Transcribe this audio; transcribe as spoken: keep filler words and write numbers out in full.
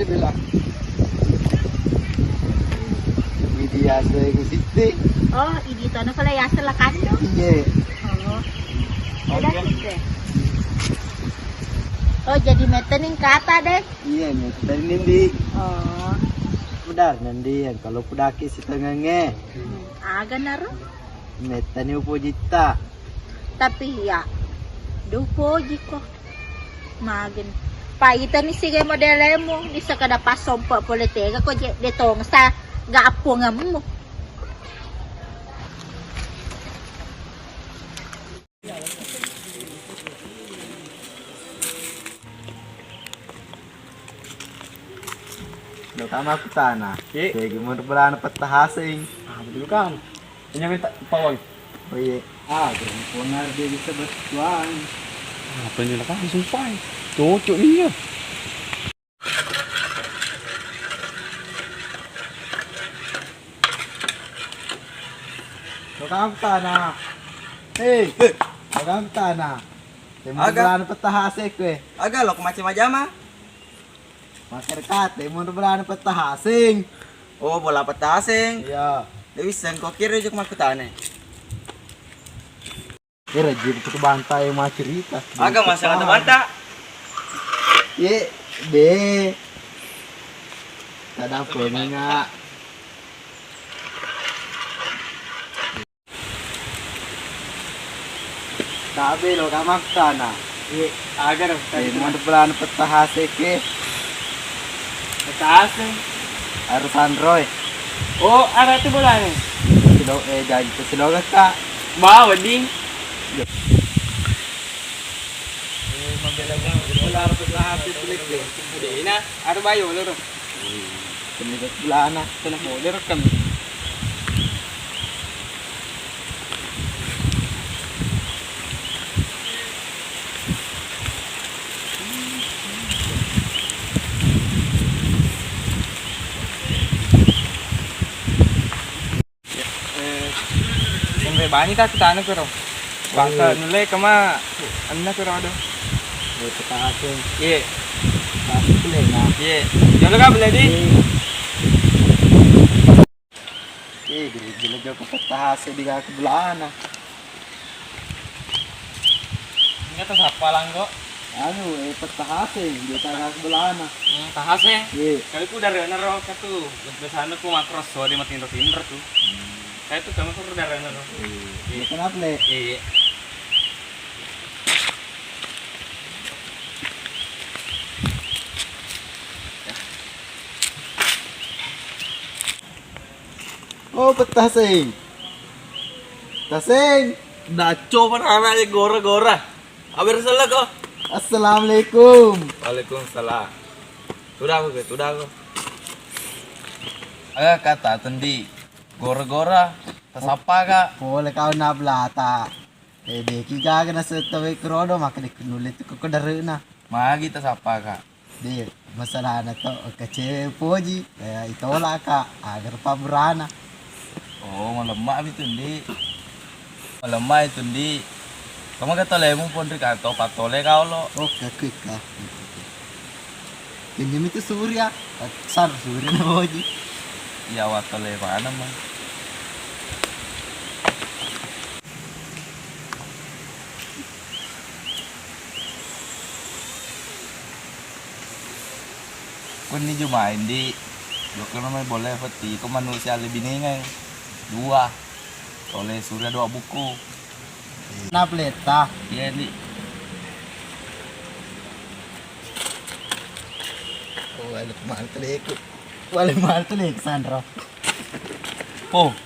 Bela. Idi yaseng Sitti. Oh, idi tono pale yaseng La Kandu. Iye. Oh. Beda Sitti. Oh, jadi mette ni kata deh. Iye, mette ni, Ndi. Oh. Benar, Ndi, yang kalau pudaki sitengengnge. Hmm. Aga naro? Mette ni upojitta. Tapi iya, de upojiko. Magen. Paitani siga modelemu, disekeda passompe pole tega ko je, de tongsa gappongemmu. Lo kama kutana. Ye. Tegi mun belana petta haseng. Ah, betul kan? Ini minta pawai. Oh iya. Ah, perempuan harus dia bisa bertuan. Apa ini lah kan sumpah. Cocok iya. Lo kama kutana. Hei, lo kama kutana. Temu Aga. Belana petta haseng kue. Aga lo macam majama. Masyarakat, temu belana petta haseng. Oh, bola petta haseng. Iya. Dewi sengko kira juk makutane. Ira jitu tu banta e maccerita. Aga masalah tu banta? Ye, de. Kada apa enggak. Tabe lo kama kutana. Ye, aga ro. Eh, mau bulan petta haseng ke. Petta haseng. Harus anroi. Oh, ada tu bolane. Silo, eh, jadi tu silo ka. Mau wedding. Eh, mabela bola petta haseng. Dina, ada bayo loro. Kami ke belana, kena model kami. Eh, Semre bani tak tana kero. Bangka nulle kema anna kero ado. Eh, petta haseng. Iye. Pasti kulle na. Iye. Jolo ka bela di. Eh, gila-gila joko petta haseng di kaki belana. Ingat sappa langgo? Anu, eh, petta haseng, dia taga belana. Hmm, tahaseng? Iya. Kali ku dari nero katu, biasanya ku makros sore matinro-tinro tu. Hmm. Saya tu kamu kur dari nero. Iya. Iya. Kenapa, Le? Iya. Oh, petta haseng. Taseng. Daco mana anak gora-gora. Haber sela ko. Assalamualaikum. Waalaikumsalam. Tuda ko, tuda ko. Aga kata tendi gora-gora. Tasappa ka. Pole kau na belata. Eh, deki gaga nasetta wei kerodo, maka dek nulle tu ko darena. Magi tasappa ka. De, masalahna to, engka cewek poji, eh, itolaka, agar paburana. Oh, malemma mi tundi. Malemma i tundi. Kamu ke tolemu pon ri kanto, patole kau lo. Oh, kaku ikka. Pinjam itu Surya. Sar Surya na poji. Iya, watole mana, Mang? Kunni jumai, Ndi. Jokka mai bola feti ko manusia lebih ningai. Dua. Oleh Surya dua buku. Na peleta. Iya, Ndi. Oh, wale manteleku. Wale manteleku, Sandro. Oh.